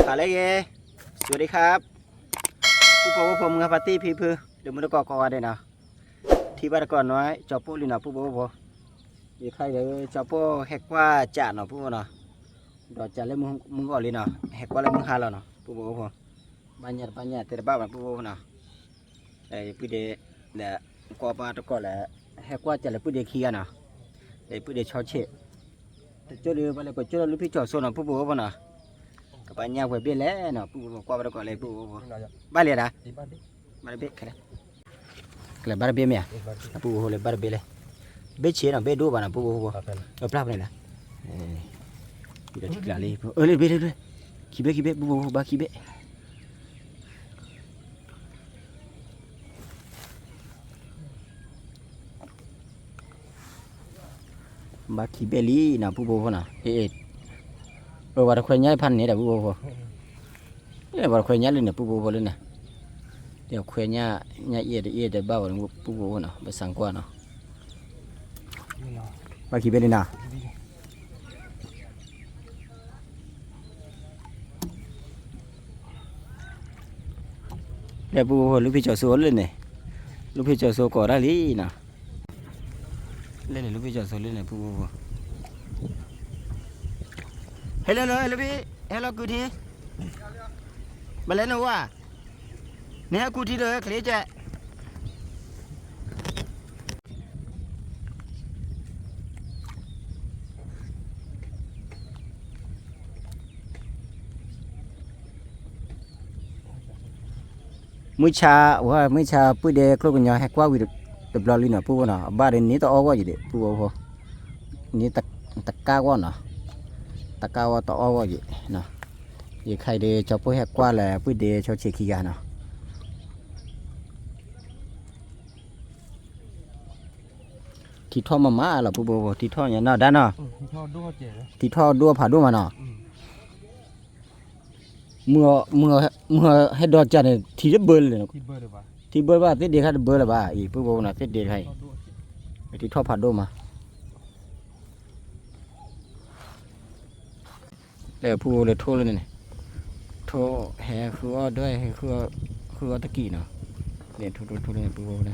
ဟါလၢအဂ့ၤ, စဝးဒံၣ်ခါ, ပုၢ်ဖိဝဲၢ်ဖိ မုၢ်ဂၤဖါတံၢ်ဖံဖု ဒီးမုၢ်တကိးကိးဂၤဒဲးနီၤ, ထံၣ်ဘၣ်တကိးနွံ ကၠီပိၢ်လံနီၤ ပုၢ်ဖိဝဲၢ်ဖိ, ယခါအံၤဒီး ကၠီပိၢ်ဟဲကွၢ်ကးနီၤ ပုၢ်ဖိနီၤ, ဒီးကးလၢမုၢ်ဂီၤလံနီၤ, ဟဲကွၢ်လၢမုၢ်ဟါလီၤနီၤ ပုၢ်ဖိဝဲၢ်ဖိ, ဘၣ်ညၣ်တဘၣ်ညၣ်တဲတဘၣ်ဘၣ် ပုၢ်ဖိဝဲၢ်ဖိနီၤ. ဒီးယပုၢ်ဒ့, ဒီးကွၢ်ဘၣ်တကိးလၢ ဟဲကွၢ်ကးလၢပုၢ်ဒ့ခံဂၤနီၤ, ဒီးယပုၢ်ဒ့ဆီဆံး, တကၠိဒီး ပှၤလဲၤကကၠိလၢလုၢ်ဖံၣ်ကၠီၤစိနီၤ ပုၢ်ဖိဝဲၢ်ဖိနီၤ, ကဘၣ်ညၣ်ပှဲၤဘ့ၣ်လဲၣ်နီၤ ပုၢ်ဖိ ကွၢ်ဘၣ်တကိးလၢပုၢ်ဖိ, ဘၣ်လဲၣ်ဒၣ်, ဘၣ်တဘ့ၣ်ခဲလၢာ်, ကလဲၤဘၣ်တဘ့ၣ်မ့ၢ်ဧါ, ပုၢ်ဖိလဲၤဘၣ်တဘ့ၣ်လဲၣ်, ဘ့ၣ်ဆ့းနီၤ ဘ့ၣ်ဒိၣ်ဘၣ်နီၤ ပုၢ်ဖိ, အပျၢ်ဖဲန့ၣ်လၢ, ဒီးထံကျးလံ, အၢ လၢဘ့ၣ်လၢ, ခံဘ့ၣ်ခံဘ့ၣ် ပုၢ်ဖိ ဘၣ်ခံဘ့ၣ် ဘၣ်ခံဘ့ၣ်လံနီၤ ပုၢ်ဖိဖိနီၤ, အ့ၣ်, အၢ ပှၤတခွဲးညၣ်ဖးန့ၣ်ဒီး ပုၢ်ဖိဖိ, ပှၤတခွဲးညၣ်လၢန့ၣ် ပုၢ်ဖိဖိလၢန့ၣ်, ဒီးခွဲးညၣ်, ညၣ်အ့ၣ်တအ့ၣ်တဘၣ်ဝဲ ပုၢ်ဖိဖိနီၤ ပစံးကွၢ်နီၤ, ဘၣ်ခံဘ့ၣ်လံနီၤ ဒီးပုၢ်ဖိ လုၢ်ဖံၣ်ကၠီၤစိလၢန့ၣ်, လုၢ်ဖံၣ်ကၠီၤစိကိးတၢ်လံနီၤ, လၢန့ၣ် လုၢ်ဖံၣ်ကၠီၤစိလၢန့ၣ် ပုၢ်ဖိဖိ, ဟဲလၢလၢ ဟဲလၢဖံ, ဟဲလီၤကုထံ, ဘၣ်လဲၣ်နဝါ, နဟဲကုထံဒီးချ့ကဲ မုၢ်ဆါ, ဝဲ မုၢ်ဆါပုၢ်ဒ့ကျိကညီဟဲကွၢ်ဝံၤတဘျီလံနီၤ ပုၢ်ဖိနီၤ, အဘၣ်ဒီးန့ၣ်တအီၣ်ဂီၢ်ယံၤဒံး ပုၢ်ဖိဖိ, န့ၣ်တကၢ်ဂီၢ်နီၤ, တကၢ်ဂီၢ်တအီၣ်ဂီၢ်ယံၤ, ယခါအံၤဒီး ကၠီပိၢ်ဟဲကွၢ်လၢပုၢ်ဒ့ဆီဆံးခံဂၤနီၤ ထံထီၣ်မးမးလီၤ ပုၢ်ဖိဖိ, ထံထီၣ်ညါနီၢ်ဒၣ်နီၤ, ထံထီၣ်ဒိၣ်ဖးဒိၣ်မးနီၤ, မုၢ်ဟဲဒီးကၢ်န့ၣ် ထံတဘၢလၢၤ, ထံဘၢဘၣ်သ့ၣ်ဒ့ခါတဘၢလၢၤဘၣ်အံၤ ပုၢ်ဖိဖိနီၤ, သ့ၣ်ဒ့ခါအံၤ, ထံထီၣ်ဖးဒိၣ်မး လၢပုၢ်ဖိလၢထိၣ်လၢန့ၣ်န့ၣ်, ထိၣ်ဟဲဃုအီၣ်ဒွဲၣ် ဟဲဃုအီၣ်တကံၢ်နီၤ, လၢထိၣ်ထိၣ်ထိၣ်လၢန့ၣ် ပုၢ်ဖိလၢ,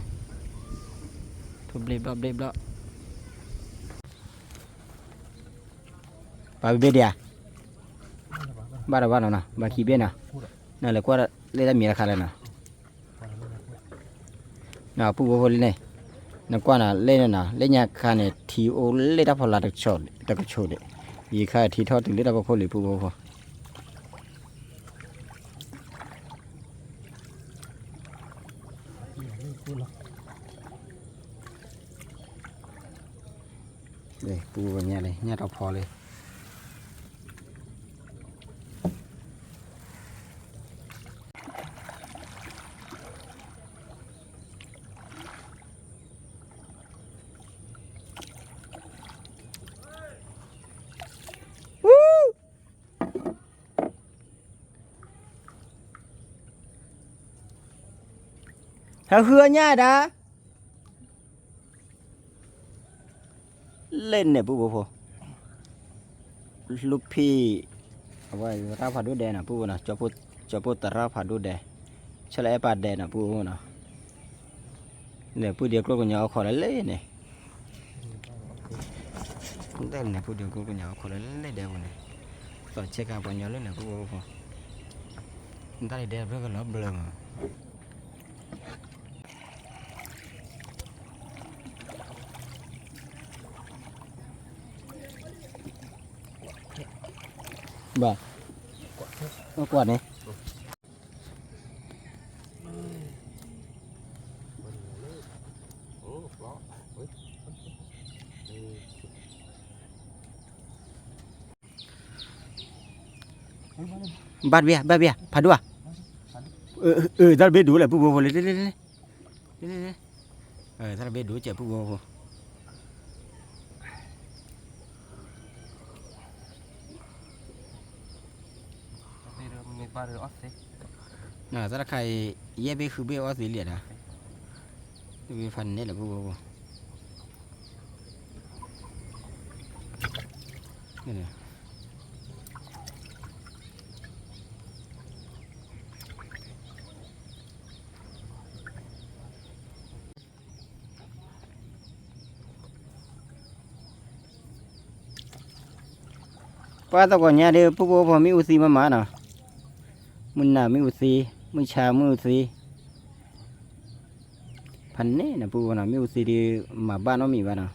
ထိၣ်ဘျ့ဘျီဘျ့ဘျီ, ဘၣ်ဘ့ၣ်ဒံးဧါ, ဘၣ်ဒီးဘၣ်နီၤနီၤ ဘၣ်ခံဘ့ၣ်နီၤ, နလဲၤကွၢ်လၢတၢ်မံၤတခါလၢနီၤ ပုၢ်ဖိဖိလံန့ၣ်, နကွၢ်နီၤ လၢန့ၣ်နီၤ လၢညါခါန့ၣ် ထံအိၣ်လၢတၢ်ဖီလာ်တကဆှီဒံး, ယခါထံထီၣ်တုၤလၢတၢ်ဖီခိၣ်လံ ပုၢ်ဖိဖိ, ပုၢ်ဖိညါလံ ညၣ်တဖီလံ ဟဲဃုအီၣ်ညၣ်ဒၣ် လၢန့ၣ် ပုၢ်ဖိဖိ, လုၢ်ဖံၣ်, အဝဲသရၣ်ဖးဒိၣ်ဒဲးနီၤ ပုၢ်ဖိနီၤ, ကၠီပိၢ်သရၣ်ဖးဒိၣ်ဒဲး, ဆၢလၢအဲၣ်ပာ်ဒဲးနီၤ ပုၢ်ဖိနီၤ, လၢပုၢ်ဒ့ကျိကညီအခိၣ်လၢလၢန့ၣ်, လၢန့ၣ် ပုၢ်ဒ့ကျိကညီအခိၣ်လၢလၢဒဲးပူၤန့ၣ်, သီၣ်ဆ့ကၤပှၤညီလၢန့ၣ် ပုၢ်ဖိဖိ, တၢ်ဒဲးဖျၢၣ်ကလီၤဘျၢမး ဘၣ်, ကွၢ်န့ၣ်, ဘၣ်တဘ့ၣ်ဧါ ဘၣ်တဘ့ၣ်ဧါ ဖးဒိၣ်ဧါ, တၢ်တဘ့ၣ်ဒိၣ်လဲၣ် ပုၢ်ဖိဖိ လၢ လၢ လၢ လၢ တၢ်တဘ့ၣ်ဒိၣ်ကဲ ပုၢ်ဖိဖိ, တၢ်တခါအံၤ ယဲၢ်ဘ့ၣ်ဃုဘ့ၣ်အီၣ်သ့လံဧါဒၣ်, တဘ့ၣ်ဖးန့ၣ်လၢ ပုၢ်ဖိဖိ န့ၣ် လၢ ပှၤသကိးညါဒီး ပုၢ်ဖိဖိ မ့ၣ်အူသံမးမးနီၤ, မုၢ်နၤမ့ၣ်အူသံ, မုၢ်ဆါမ့ၣ်အူသံ, ဖးန့ၣ်နီၤ ပုၢ်ဖိနီၤ, မ့ၣ်အူသံဒီး မၤဘၣ်နီတမံၤဘၣ်နီၤ,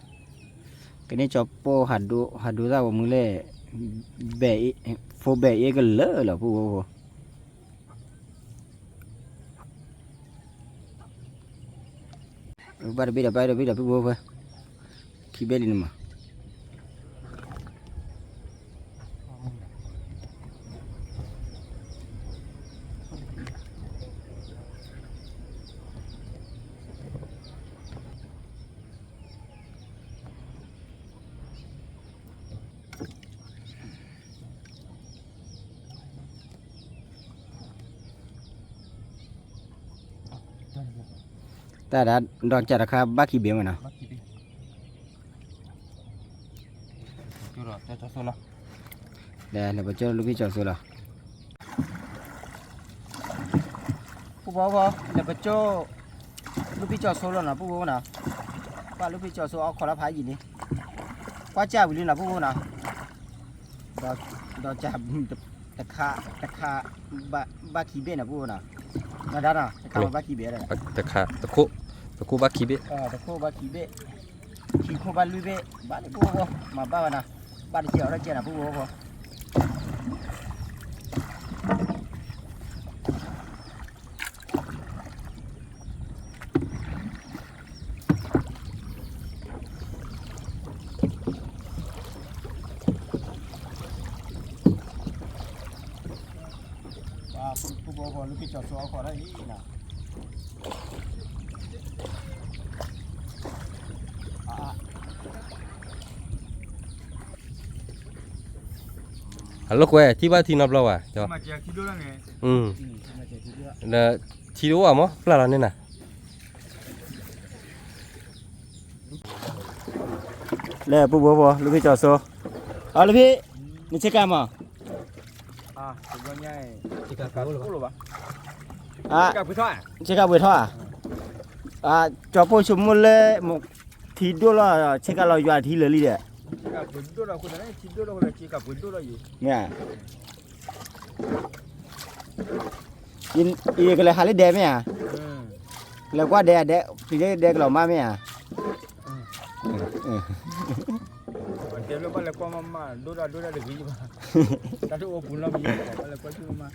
ကန့ၢ်ကၠီပိၢ်ဟးဒိသၣ်ဝဲမုၢ်လဲၣ်, ဘဲၣ်အ့ၣ်, ဖိဘဲၣ်အ့ၣ်ကလၢာ်လီၤ ပုၢ်ဖိဖိ ဘၣ်တဘ့ၣ်ဒီး ဘၣ်တဘ့ၣ်ဒီး ပုၢ်ဖိဖိ, ခံဘ့ၣ်လံန့ၣ်မး, တၢ်ဒၣ် ဒီးကၢ်တခါဘၣ်ခံဘ့ၣ်မးနီၤ, လဲၤပကၠိလူၢ်ဖံကၠီၤစိလီၤ. ပုၢ်ဖိဖိ လဲၤပကၠိလူၢ်ဖံကၠီၤစိလီၤနီၤ ပုၢ်ဖိနီၤ, ပှၤလူၢ်ဖံကၠီၤစိအီၣ်ခိးလၢဖးယံာ်လံ, ကွၢ်ကၢ်ဝံၤလံနီၤ ပုၢ်ဖိနီၤ, ဒီးကၢ် တခါ တခါ ဘၣ်ခံဘ့ၣ်နီၤ ပုၢ်ဖိနီၤ, နီၤဒၣ်နီၤ တခါဘၣ်ခံဘ့ၣ်ဒီး, တခိၣ်ဘၣ်ခံဘ့ၣ်, တခိၣ်ဘၣ်ခံဘ့ၣ်, ခံခိၣ်ဘၣ်လွံၢ်ဘ့ၣ်, ဘၣ်လံ ပုၢ်ဖိဖိ မၤဘၣ်ဝဲနီၤ, ဘၣ်တကဲအီၤတကဲနီၤ ပုၢ်ဖိဖိ ပုၢ်ဖိဖိ လူၢ်ဖံကၠီၤစိအီၣ်ခိးဒၣ်အံၤနီၤ, အလိာ်ကွဲ ထံၣ်ဘၣ်ထံနီတဘျီဘၣ်, ဒီးထံတအိၣ်ဘၣ်မး ပျၢ်လီၤန့ၣ်နၤ လဲၤပုၢ်ဖိဖိ လူၢ်ဖံကၠီၤစိ, အီ လူၢ်ဖံ, နဆ့ကၤမး, ဆ့ကၤပှ့ၤထီၣ်ဧါ, ကၠီပိၢ်ဆိကမိၣ်လၢ ထံဒိၣ်လီၤ ဆ့ကၤလီၤယွၤထံလၢာ်လံဒီး, မ့ၢ် ယကလဲၤဟးလၢဒဲမ့ၢ်ဧါ, လဲၤကွၢ်ဒဲဒဲ ပျံၤလၢဒဲကလီၤမၢ်မ့ၢ်ဧါ, ဒဲဘၣ်လဲၤကွၢ်မးမး ဒိၣ်ဒၣ်ဒိၣ်ဒၣ်တဂ့ၤဘၣ်, တၢ်တအိၣ်ပူၤလီၤမ့ၢ် ဘၣ်လဲၤကွၢ်ဆူၣ်မးမး,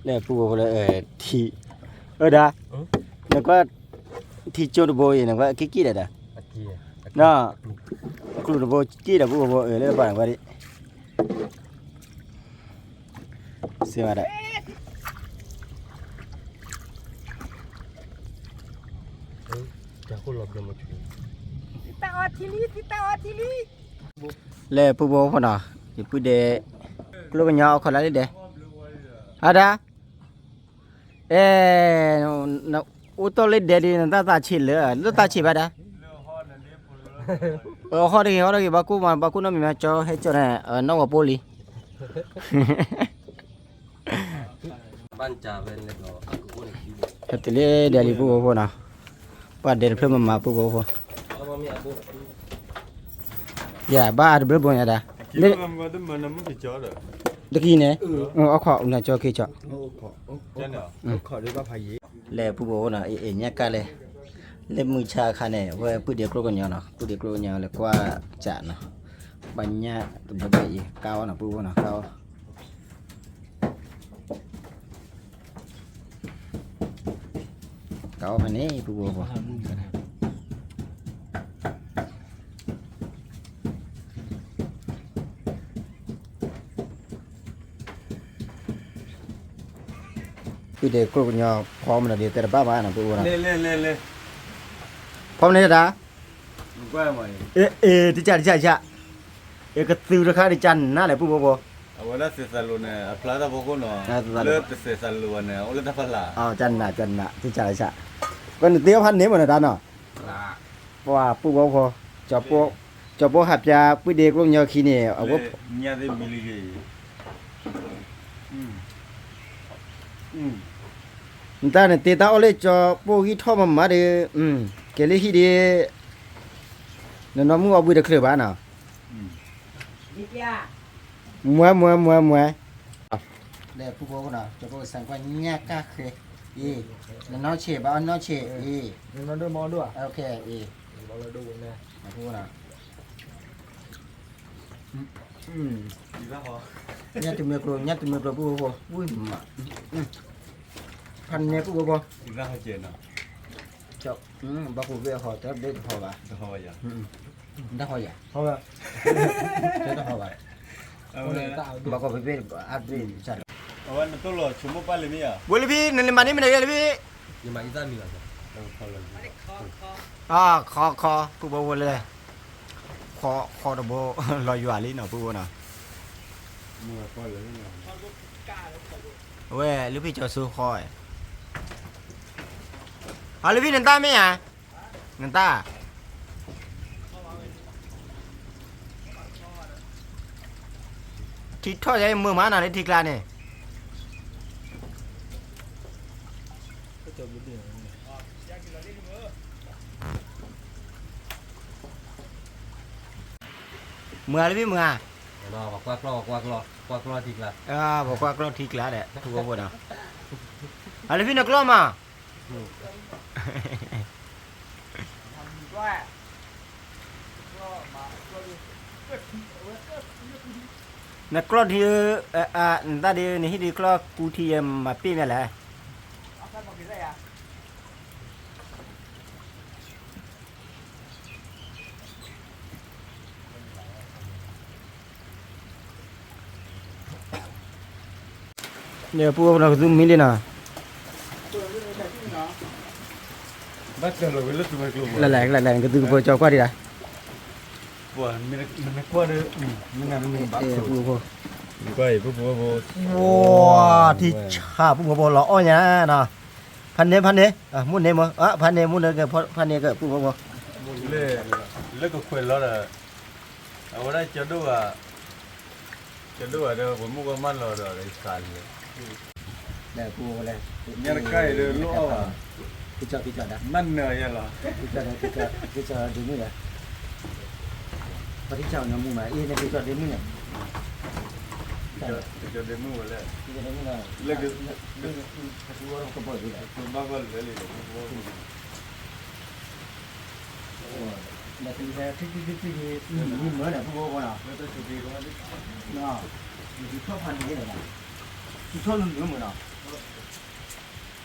လဲၤပုၢ်ဖိလၢ ထံ အၢဒၣ်, နကွၢ် ထံကၠိတဘိအံၤ နကွၢ်က့ၣ်က့ၣ်ဒၣ်ဒၣ်, ကျူၢ်တဘိက့ၣ်ဒၣ် ပုၢ်ဖိဖိ အၢ လၢပှၤနကွၢ်ဒၣ်, စ့ဝါဒၣ် တၢ်အီထံလံ တၢ်အီထံလံ, လဲၤပုၢ်ဖိဖိနီၤ, ယပုၢ်ဒဲ ကျိကညီအိၣ်ခိးလၢဒဲ, အဒၣ်, အဲ အိၣ်တ့ၢ်လၢဒဲဒီး နတၢ်သးဆံးလၢာ် လၢတၢ်ဆံးဘၣ်ဒၣ်, ဟီၣ်တဂ့ၤ ဟီၣ်တဂ့ၤ ဘၣ်ကိၢ်မး ဘၣ်ကိၢ်နီတမံၤမး ကၠီဟဲကၠီန့ၣ် နီၣ်ဂီၤပိၢ်လံ ဟဲတုၤလၢဒဲလံ ပုၢ်ဖိဖိနီၤ, ပှၤဒဲတဖျၢၣ်မးမး ပုၢ်ဖိဖိ, ယဘၣ်အတဘျုးဘိညါဒၣ်, တကံၤန့ၣ်, အိၣ်ခိးနကၠီက့ၤကၠီ, လဲၤပုၢ်ဖိဖိနီၤ အ့ၣ်အ့ၣ်ညါကၢ်လဲၣ်, လၢမုၢ်ဆါအခါန့ၣ် ဝဲပုၢ်ဒဲကျိကညီနီၤ ပုၢ်ဒဲကျိကညီလဲၤကွၢ်စးနီၤ, ဘၣ်ညၣ်တဘျီဘၣ်အံၤ ကၢ်အီၤနီၤ ပုၢ်ဖိနီၤ ကၢ်အီၤ ကၢ်အီၤဖဲန့ၣ် ပုၢ်ဖိဖိ, ပုၢ်ဒဲကျိကညီ ဖီမနုၤဒ်တဲတဘၣ်ဘၣ်နီၤ ပုၢ်ဖိနီၤ, ဖီမနုၤဒၣ်, အ့ တကးတကးတကး, အ့ ကသုတခါတကးနးလဲၣ် ပုၢ်ဖိဖိ, အဝဲဒၣ်သ့းသးလိၤန့ၣ် အဖျါတၢ်ဖီခိၣ်နီၤ, လၢတသ့းသးလိၤဘၣ်န့ၣ် အိၣ်လၢတၢ်ဖီလာ်, ကနး ကနး တကးတကး, ပနသ့အီၣ်ဖးန့ၢ်မနုၤတၢ်နီၤ, ပှၤပုၢ်ဖိဖိ, ကၠီပိၢ်ဟးပျါ ပုၢ်ဒဲကျိကညီခံန့ၣ် အဝဲ နတၢ်န့ၣ် တ့တၢ်အီၣ်လၢကၠီပိၢ်ဂံၢ်ထီၣ်မးမးဒီး, ကဲလၢဟံၣ်ဒီး, နနီၢ်မုၣ်အီၣ်ဘှံးတချုးဘၣ်နီၤ. မွဲမွဲမွဲမွဲ, လဲၤပူဖိနီၤ, ကၠီဖိကစၢ်ကွၢ်ညၣ်ကၣ်ဃဲ, အ့, နနီၢ်ဆံးဘၣ်အီၣ်နီၢ်ဆံး, အ့, အ့, ညၣ်တမ့ၢ်ကျိၤ ညၣ်တမ့ၢ်ကျိၤ ပူဖိဖိ, ဝံၣ်မး, ဖးနဲပူဖိဖိ, ဘၣ်ပူဘ့ၣ်ဟီၣ် တဘ့ၣ်တဟီၣ်ဘၣ်, တဟီၣ်ယၤ, တဟီၣ်ဘၣ်, ဘၣ်ကီၢ်ဘ့ၣ်ဘ့ၣ်အါဘ့ၣ်စၢ်ဒီး, ဝဲလၢဖံ နမၤန့ၢ်မနုၤလဲၣ်လၢဖံ, ခီခီ ပူဖိဖိလဲၣ်, ခီခီတဘိ လီၤယွၤလံနီၤ ပူဖိနီၤ, အဝဲလၢဖံကၠီၤစိဃီ, အလၢဖံနတၢ်မ့ၢ်ဧါ, နတၢ် ထံထီၣ်ယဲမုာ်မးနၤလၢထံကျါန့ၣ်, မုာ်ဧါလၢဖံမုာ်ဧါ, ပကွၢ်ကျီၢ်ထံကျါဒီး ထူဖိဖိဒီး, အလၢဖံနကျီၢ်မး နကျီၢ်ထံ, နတၢ်ဒ် နဟံၣ်ဒ်ကျီၢ်ကူထံယဲမၤပ့ၢ်မ့ၢ်လဲၣ်. ပူဖိနီၤ ကသူမံလံနီၤ, လဲၤလဲၤလဲၤ ကသူကပၢၤကၠီၤကွၢ်ဒံးဒၣ်, ပူဖိ, ထံဆၣ်ပူဖိဖိလီၤအီၣ်ညါနီၤ, ဖးန့ၢ်ဖးန့ၢ်, မုၢ်န့ၢ်မၢ, ဖးန့ၢ်မုၢ်န့ၢ်, ဖးန့ၢ်ကပူဖိဖိ, လၢကခွဲးလီၤဒီး, အဝဲဒၣ်ကၠီဒိၣ်ဂၤ ကၠီဒိၣ်ဂၤဒီး ပှၤမုၣ်ကီၢ်မၢလီၤဒီး ကစးလၢ ညါတကါအံၤဒီး လိၣ်အီၣ်ဘၣ်, ကကၠီကကၠီဒီး မၤနၢၤယဲလီၤ, ကကၠီဒီး ကကၠီဒုးမုၢ်ဒီး, ပှၤကကၠီနမုၢ်မး အ့ၣ် နကကၠီဒုးမုၢ်န့ၣ်, ကကၠီဒုးမုၢ်ဝဲလဲၣ်, လၢက ကဘီဒုးဒီး ကဘၣ်ဘၣ်လဲၣ်လံဒီး ပူဖိ လၢခံလၢ ထံထံထံထံန့ၣ် မံမံမၢန့ၣ် ပူဖိဖိနီၤ, ထံထီၣ်ဖးန့ၣ်လီၤ, ထံထီၣ်လၢနမၢနီၤ, ထံထီၣ်န့ၣ်တၢ်ဒ် နဘီပျီလီၤတၢ်လီၢ်ဘၣ်န့ၣ်, နဘီပျီလီၤတၢ်လီၢ်ဘၣ်န့ၣ်, မ့ၢ်ခီမံၤန့ၣ် ဒီးဘီဖိ လၢကသံၣ်လဲၣ်ဒၣ်, ပူဖိ ဘျၢလီၤ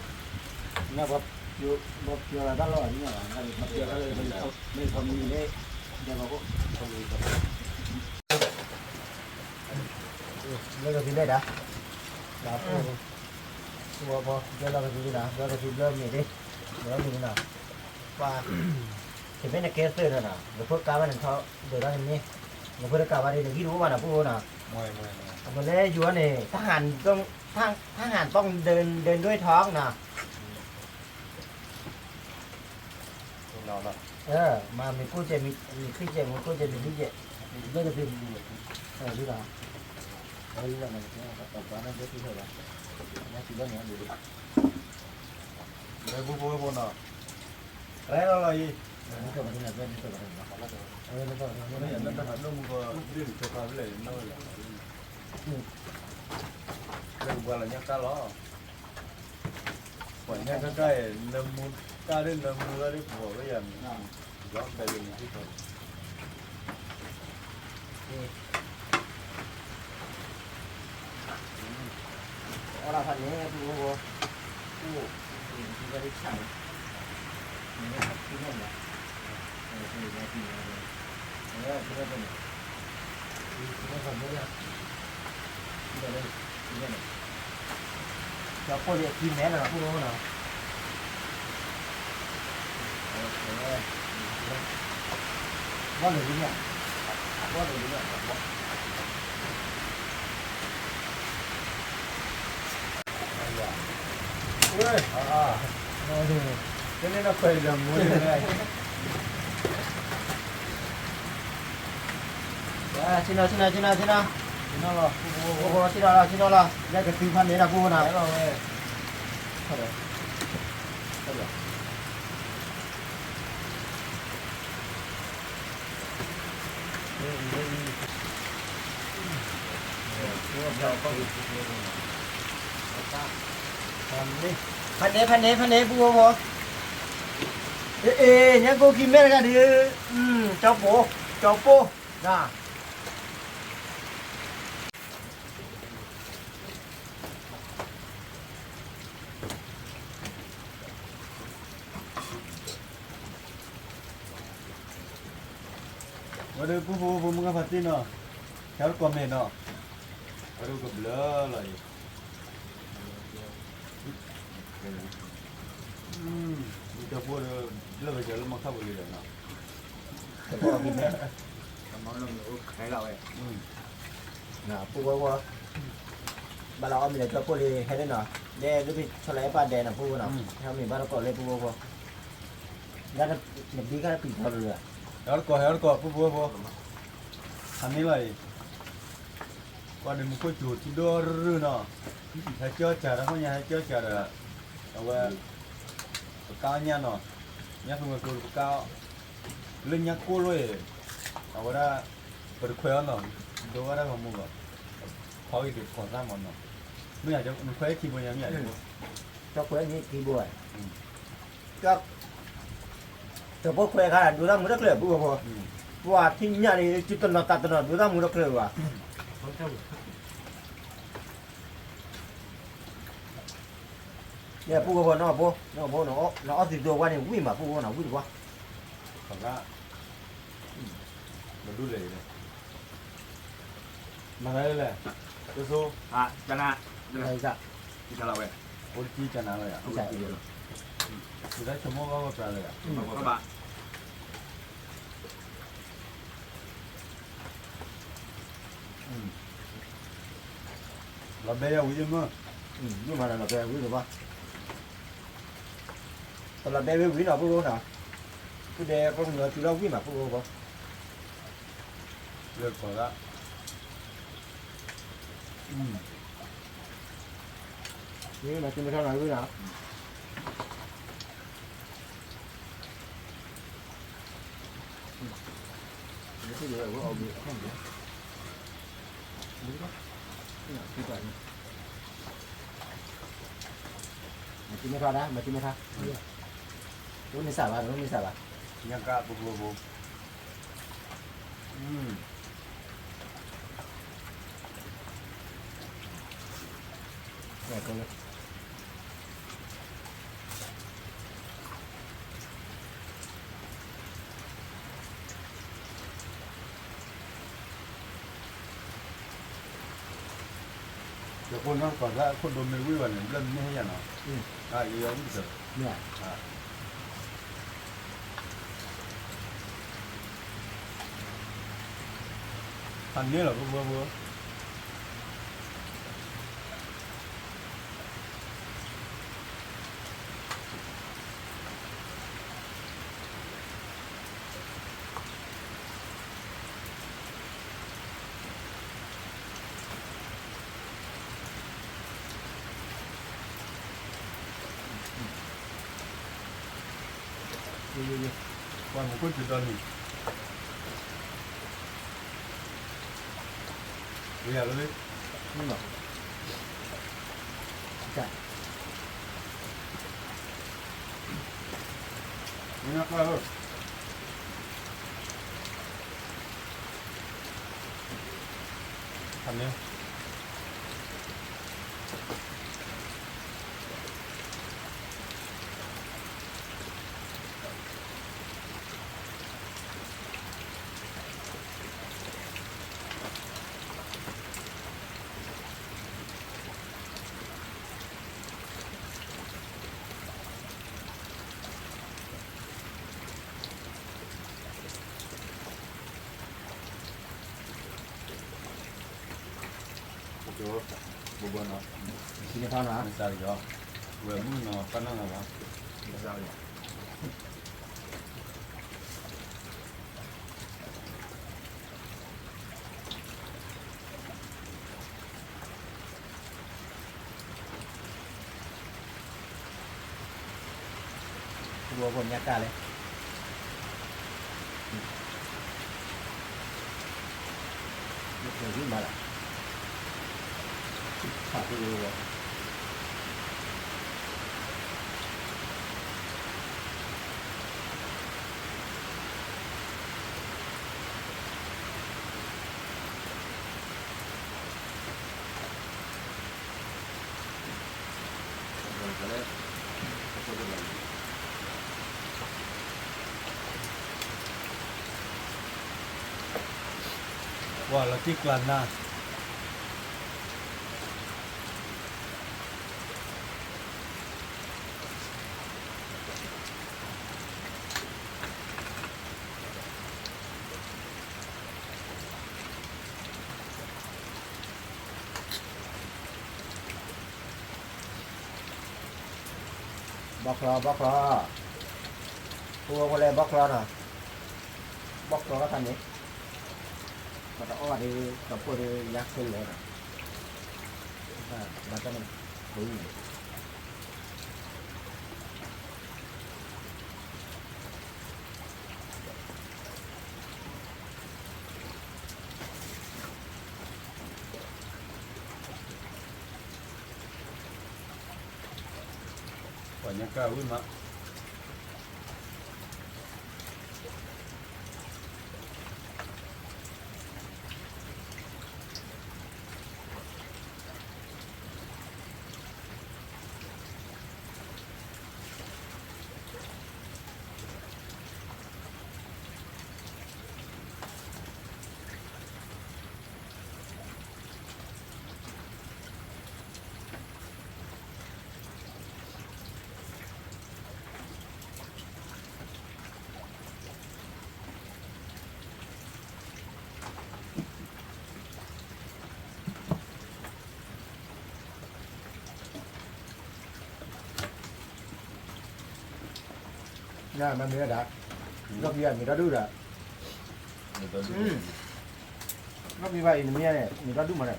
ကသံၣ်ဒၣ်, ဘျၢကသံၣ်ဘျၢမ့ၢ်ဒၣ်, ဘျၢမ့ၢ်နီၤ, ပှၤ တမ့ၢ်နကဲသုးဒီးနီၤ, နဖိတကးဘၣ်န့ၣ်ထီၣ် ဒုးတၢ်တမ့ၢ်, နဖိတကးဘၣ်ဒီး နဂံၢ်တအိၣ်ဘၣ်နီၤ ပူဖိနီၤ, အမ့ၢ်လၢယိၤန့ၣ် ทหารต้อง ทหารต้องเดิน เดินด้วยท้องนะ เออ มามีกู้เจมี มีขี้เจ มีกู้เจ มีขี้เจ ไม่ได้เป็น เออ ที่เรา เออ ที่เรา เนี่ย ต่อไปนั่นก็ที่เรา เนี่ย ที่เรา เนี่ย ดูดิ လၢပူဖိဖိနီၤ, ရဲလီၤလီၤအံၤ, လၢပူဖိဖိနီၤ, လၢပူဖိဖိနီၤ, လၢပူဖိဖိနီၤ, လၢပူဖိဖိနီၤ, လၢပူဖိဖိနီၤ, လၢပူဖိဖိနီၤ, လၢပူဖိဖိနီၤ, လၢပူဖိဖိနီၤ, ပှၤညါကကါအံၤ နမူကါဒ်နမူလၢဒ်ပှၤဝဲယၤမံၤ, ယီၤဖဲလၢမူကါ, အီၣ်ဒၣ်ဖးန့ၣ် ပူဖိဖိ, အိၣ် ပူဖိဖိဆၣ်န့ၣ်, န့ၣ် ပူဖိဖိန့ၣ်, ကၠီဖိန့ၣ် အကံမဲလီၤ ပူဖိဖိနီၤ, ဘီၣ်န့ၣ်ဒ်န့ၣ်, ဘီၣ်န့ၣ်ဒ်န့ၣ်, ဘီၣ် ဆ့ၣ်နီၤ ဆ့ၣ်နီၤ ဆ့ၣ်နီၤ ဆ့ၣ်နီၤ ဆ့ၣ်နီၤလီၤ ဆ့ၣ်နီၤလီၤ ဆ့ၣ်နီၤလီၤ လၢကသံဖးန့ၣ်ဒီးပူဖိနီၤ လီၤဝဲ ဆ့ၣ်နီၤ ဆ့ၣ်နီၤ ဖးန့ၣ် ဖးန့ၣ် ဖးန့ၣ် ပူဖိဖိ, အ့ အ့ ညါကိၣ်ခံမဲာ်တဂၤဒီး, ကၠီပိၢ်, ကၠီပိၢ်, န ဝဲဒၣ်ပူဖိဖိမုၢ်ဂၢ်ဖါတံၢ်နီၤ, ဟဲတကိးမဲာ်နီၤ, ဝဲဒၣ်ကဘျၢလီၤအံၤ, မ့ၢ်ကၠီပိၢ်ဒီး လၢဝဲကၠီလၢမီခါပူၤလံဒီးနီၤ, ကၠီပိၢ်အံၤန့ၣ်, ခဲလီၤဝဲ, ပူဖိဖိ, ဘၣ်လီၤအီၣ်မ့ၤဒီးကၠီပိၢ်လံ ဟဲလၢနီၤ, ဒဲဒုးဆီလီၤအဲၣ်ပၢ်ဒဲနီၤ ပူဖိနီၤ, ဟဲအီၣ်မ့ၤဘၣ်တကိးလၢပူဖိဖိ, ဒ်နဘံခါတပံၤထီတဂၤ, ဟဲတကိး ဟဲတကိး ပူဖိဖိ, ဟးန့ၢ်လီၤအံၤ ကွၢ်န့ၣ်မူခိၣ်စူၤထံဒိၣ်ရုၢ်နီၤ, ဟဲကၠီကၢ်ဒီး ခီညါဟဲကၠီကၢ်ဒီး, အဝဲ, ပကါအီၣ်ညၣ်နီၤ, ညၣ်ဖုမ့ၢ်ကျိပကါအီၣ်, လၢညၣ်ကိၢ်လိၣ်အံၤ, အဝဲဒၣ်, ပတခွဲးအီၤနီၤ, ဒိဝဲဒၣ်ဂီၤမူဘၣ်, ဖီဂ့ၤဒုးဖီသၣ်မးနီၤ, မ့ၢ်ယၤနခွဲးခံဘိညါမ့ၢ်ယၤ, ကၠီခွဲးန့ၣ်ခံဘိ, ကၠီပိၢ်ခွဲးခါ ဒိသၣ်မူတကျၢၤပူဖိဖိ, ပှၤထံၣ်ညၣ်န့ၣ် စုတနီၤသးတနီၤ ဒိသၣ်မူတကျၢၤဘၣ် ယဲပူဖိဖိ နီၢ်ဖိ, နီၢ်ဖိ, နအီၣ်သံသိဝါန့ၣ် ဝံၣ်မးပူဖိနီၤ ဝံၣ်တဝါ, ပဒူၣ်လဲၣ်, မၤသးလဲၣ်, တစိ, ကနၤ, ကနၤဝဲ, အိၣ်တကံကနၤလီၤယၤ, ကဒၣ်ဆိကမိၣ်ဘၣ်ဝဲပြးလီၤယၤ, ဘၣ် လီၤဘဲယၤဝံၤယမ့ၢ်, ယမၤလီၤဘဲဝံၤလီၤဘၣ်, ပလီၤဘဲဝံၤဝံၤနီၤ ပူဖိနီၤ, ဖုဒဲကီၢ်ပယီၤတုၤလီၤဝံၤမး ပူဖိဖိ, လၢကီၢ်လၢ, မၤတံၤမ့ၢ်ထီၣ်နီၤ ဝံၤနီၤ. Mă ce mă da, mă ce mă da. Nu mi s-a va, nu mi s-a va. Nhă ca, bu, bu, bu. Mm. Ia, acolo. ယဖိနီၢ်ကီၢ်သၣ်ခိၣ်ဒိမ့ၢ်ဝံၣ်ဘၣ်န့ၣ် ဘျၢၣ်မ့ၢ်ဟဲယၤနီၤ, အယီၤဝံၣ်ကတၢၢ်, ဖးန့ၢ်လီၤ ဖိဖိဖိ ပှၤမူခိၣ်စူၤဒီနံၤ, ဝဲယၤလၢ, မ့ၢ်နၢ်ပၢၢ်လီၤ. အမ့ၢ်ဘိဘိနီၤ, မ့ၢ်စၢ်လီၤ, ဝဲမုၣ်နီၤ ပၢ်နီၢ်နီၤလီၤ, မ့ၢ်စၢ်လီၤ. ဘိဘိညါတၢ်လဲၣ်. မၤလၢ ဆၣ်ဖိဝဲ ပှၤလီၤတံၢ်ကျါနၤ ဘီချီ ဘီချီ, ပဝဲလဲၤဘီချီနီၤ, ဘီချီလီၤခါန့ၣ်, ပတအီၣ်ဘၣ်ဒီး ကၠီဖိဒီး ယါခဲလၢာ်နီၤ, ဘၣ်တၢ်န့ၣ် ပူၤ ပှၤညါကၢ်ဝံၣ်မး မ့ၢ်ဒၣ် နီၢ်ဖံဘၣ်မ့ၢ်ဒီဒူၣ်ဒီး နီၢ်ဖံဘၣ်အံၤနမ့ၢ်န့ၣ် မ့ၢ်ဒီဒူၣ်မးန့ၣ်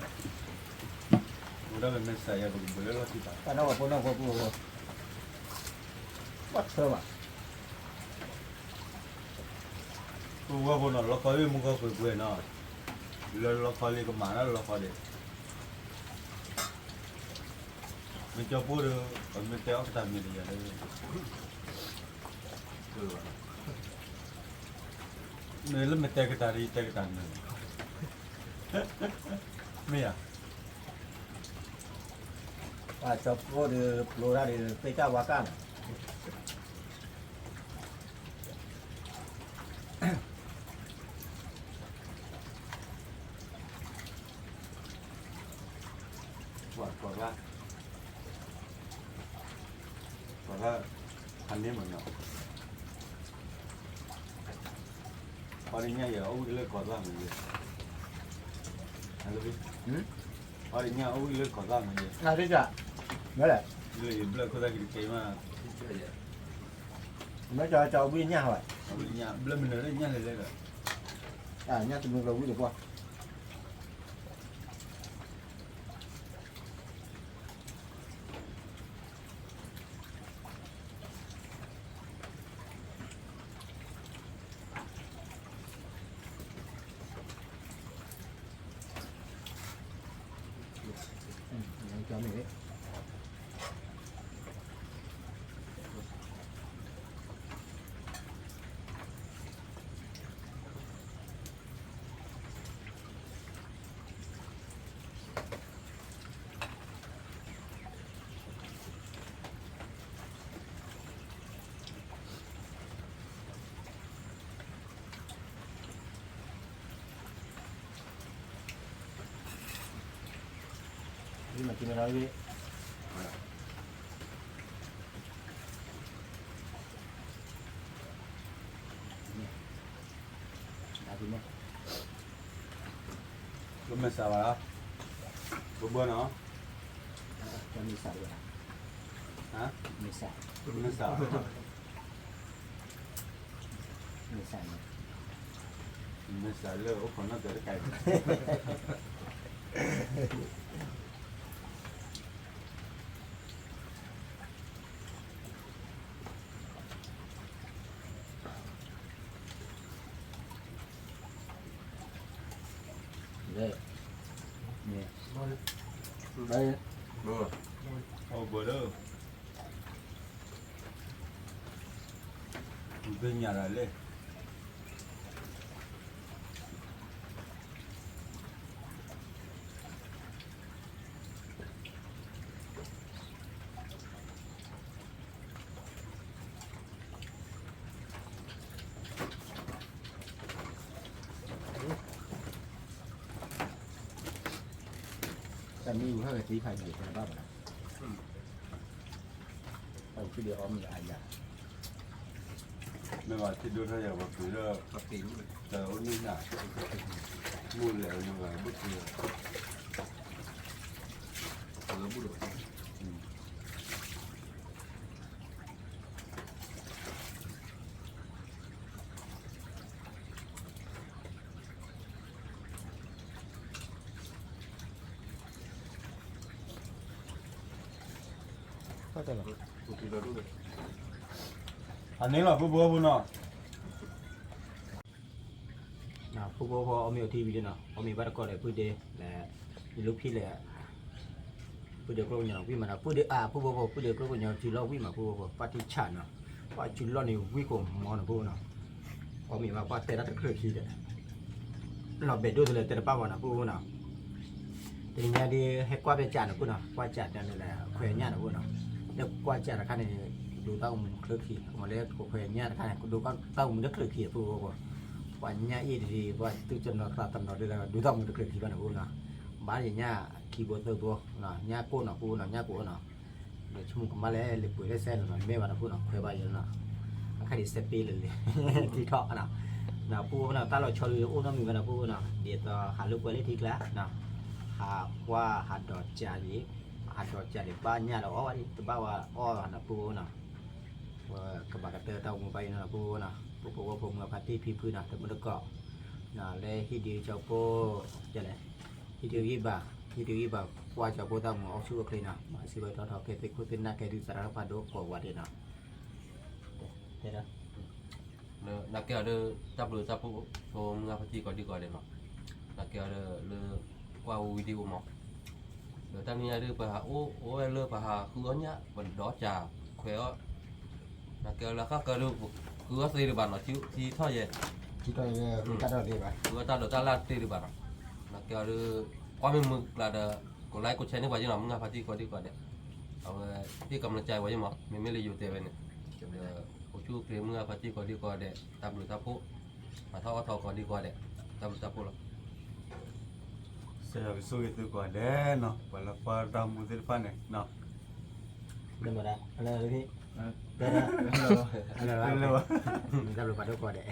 တၢ်နီၢ်ဝဲဖိနီၢ်ဖိပူၤ ဘၣ်ဆၢဘၣ် ပဝဲဖိနီၤ လီခီမူခီကွဲကွဲနီၤ လၢလီခီလံကမၤတၢ်လၢလီခီဒီး မ့ၢ်ကၠီဖိဒီး ပမ့ၢ်တဲအီၣ်ကတၢၢ်မ့ၢ်တယၤလၢ မ့ၢ်လၢမ့ၢ်တဲကတၢၢ်ဒီး ယတဲကတၢၢ်န့ၣ် မ့ၢ်ဧါ ပှၤကၠီဖိဒီး ပျိတၢ်ဒီး သ့ၣ်ကၢ်ဝါကၢ်နီၤ ပှၤကိးဂၤ ကိးဂၤ ဖးန့ၢ်မးနီၤ ပှၤတညၣ်ယဲ အဝံၣ်လၢကိးဂၤမးယဲ ပှၤတညၣ်အဝံၣ်လၢကိးဂၤမးယဲ လၢယဘျၢၣ်ခိၣ်သၣ်ကတကဲမး မ့ၢ်ကၠီကၠီဝံၣ်ညၣ်ဝဲ ဘျၢၣ်မနုၤလၢညၣ်လဲၤလဲၤဒီး ညၣ်တမုာ်လီၤဝံၣ်ဒီးပှၤ ကမ့ၢ်စးဘၣ်လီၤ, ကဘၢနီၤ, ကမ့ၢ်စးဘၣ်, မ့ၢ်စး, မ့ၢ်စး, မ့ၢ်စးန့ၣ်, မ့ၢ်စးလၢအိၣ်ခိးနီၢ်ကၢၤတကးအံၤ လၢ န့ၣ်, ဘၣ်, အိၣ်ဘၣ်ဒီး, သ့ၣ်ညါဒၣ်လဲၣ်. တၢ်မ့ၢ်ဝံၤဟဲကသံခါအံၤ တဘၣ်ဘၣ်လီၤ. တၢ်ဝံၤဖုဒံးအီၣ်မ့ၤအါယၤ, မ့ၢ်ဘၣ်ထံဒိၣ်ထီၣ်ယၤ ပှၤပှ့ၤလၢ ပှၤပှ့ၤလၢ တၢ်အိၣ်နုၢ်နၢ်, မိၢ်လဲၣ်မ့ၢ်ဘၣ်ဘုၣ်က့ၤ, အလၢဘူၣ်ဒီး အန့ၣ်လီၤ ဖုဖိဖုနီၤ, ဖုဖိဖုအီၣ်မ့ၤအီထံဝံၤလံနီၤ, အီၣ်မ့ၤဘၣ်တကိးဒီး ပုၢ်ဒ့, လဲၤ, ယလူဖံလဲၣ်, ပုၢ်ဒ့ကျိကညီနီၤ ဝံၣ်မးနီၤ, ပုၢ်ဒ့အါ ဖုဖိဖု ပုၢ်ဒ့ကျိကညီ စုလီၢ်ဝံၣ်မး ဖုဖိဖု ပှၤထံဆးနီၤ, ပှၤစုလီၢ်န့ၣ်ဝံၣ်ကိးမီၤနီၤ ဖုနီၤ, အီၣ်မ့ၤဘၣ်ပှၤတဲတၢ်တကြၢးခံဒီး လီၤဘဲးဒိၣ်တလၢတဲတဘၣ်ဘၣ်နီၤ ဖုနီၤ, တနံၤညါဒ် ဟဲကွၢ်ပဲကးနီၤ ဖုနီၤ, ကွၢ်ကးတၢ်န့ၣ်လဲၣ် ခွဲးညၣ်နီၤ ဖုနီၤ, လၢကွၢ်ကးတခါန့ၣ် ဒိးတၢ်အိၣ်မူတကြၢးခံ, မ့ၢ်လၢကခွဲးညၣ်တခါန့ၣ် ကဒိးတၢ်အိၣ်မူတကြၢးခံ ဖုဖိဖု, ပှၤညၣ်အ့ၣ်တဒံး ပှၤသူၣ်တနီၤသးတနီၤဒ်လဲၣ် ဒိးတၢ်အိၣ်မူတကြၢးခံဘၣ်နီၤ ဖုနီၤ, ဘၣ်ယညၣ်ခံဘိသၢဘိ, ညၣ်ကိၢ်နီၤ ဖုနီၤ ညၣ်ကိၢ်နီၤ, ဒီးဆိကမိၣ်ကမၣ်လဲၣ် လၢပှဲၤလၢစဲနီၤ မ့ၢ်ဘၣ်နီၤ ဖုနီၤ ခွဲးဘၣ်ယဲနီၤ, အခါဒံးစဲးပ့လၢာ်လံ ထံထီၣ်နီၤ, ဖုဖိဖုနီၤ တၢ်လီၤဆီဒ်အိၣ်နီတမံၤဘၣ်နီၤ ဖုဖိဖုနီၤ, ဒ်သိးဟးလိာ်ကွဲလၢထံကျါနီၤ, ဟးကွၢ်ဟးဒိးကးဒံး, ဟးဒိးကးဒံး ဘၣ်ညၣ်ဒီးအီၣ်ဘၣ်ဒံး တဘၣ်ဝဲအီၣ်ဘၣ်နီၤ ဖုဖိဖုနီၤ, ပကဘၣ်ကတၢၢ်တၢ်အိၣ်မူဘၣ်အံၤနီၤ ဖုဖိဖုနီၤ, ပဖိဝဲဖိမုၣ်ဖါတံၢ်ဖံဖုနီၤ တမုၢ်တကိး, လၢဟံၣ်ဒုကၠီဖိ, လဲၣ်, ဟံၣ်ဒုဂံၢ်ဘၣ်, ဟံၣ်ဒုဂံၢ်ဘၣ် ကွၢ်ကၠီဖိတၢ်အိၣ်မူအိၣ်ဆူၣ်အိၣ်ချ့နီၤ, မၤစံးဝဲထီၣ်ထီၣ်ကဲသ့ၣ်ခိၣ်သ့ၣ်နၢ်ကဲဒုးသရၣ်ဖးဒိၣ်ကိးဝဲဒၣ်နီၤ, တဲဒၣ် နာ်က့အီၤဒီး တၢ်ဘျုးတၢ်ဖှိၣ် ဖိမုၢ်ဂၢ်ဖါတံၢ်ကိးဒံကိးဒဲးနီၤ, နာ်က့အီၤဒီးလၢ ကွၢ်ဝံၤဒံးအိၣ်မး, ဒီးတၢ်နံၤညါဒုး ပဟးအိၣ်အိၣ်ဝဲလၢပဟးဃုအီၣ်ညၣ် ပဒီးကးခွဲးအီၣ်, နာ်က့အီၤလၢအခါကၢဒီး ဃုအီၣ်သ့ဒံးဘၣ်နီၤ, ထံထီၣ်ယဲ, ဃုအီၣ်တၢ်ဒိးတၢ်လၢ်သ့ဒံးဘၣ်နီၤ, နာ်က့အီၤဒီး ကွၢ်မ့ၢ်မုာ်ကျါဒီး ကိးlikeကိးshareန့ၢ်ပှၤယဲနီၤ မုၢ်ဂၢ်ဖါတံၢ်ကိးဒံကိးဒဲး, အဝဲ ဟ့ၣ်ကမျၢၢ်ကါဝဲယဲမး မ့မ့ၢ်လၢယိၤတဲဝဲန့ၣ်, ဒီး အိၣ်ဆူၣ်အိၣ်ချ့မုၢ်ဂၢ်ဖါတံၢ်ကိးဒံကိးဒဲး တၢ်ဘျုးတၢ်ဖှိၣ်, မၤထီၣ်အီၣ်ထီၣ်ကိးဒံကိးဒဲး တၢ်ဘျုးတၢ်ဖှိၣ်လီၤ. ကစၢ်ယွၤကဆိၣ်ဂ့ၤသုကိးဂၤဒဲးနီၤ ပှၤလၢကွၢ်တၢ်အိၣ်မူသ့ၣ်တဖၣ်န့ၣ်နီၤ, လၢမတၤ လၢလၢ တၢ်ဘျုးဖးဒိၣ်ကိးဒဲး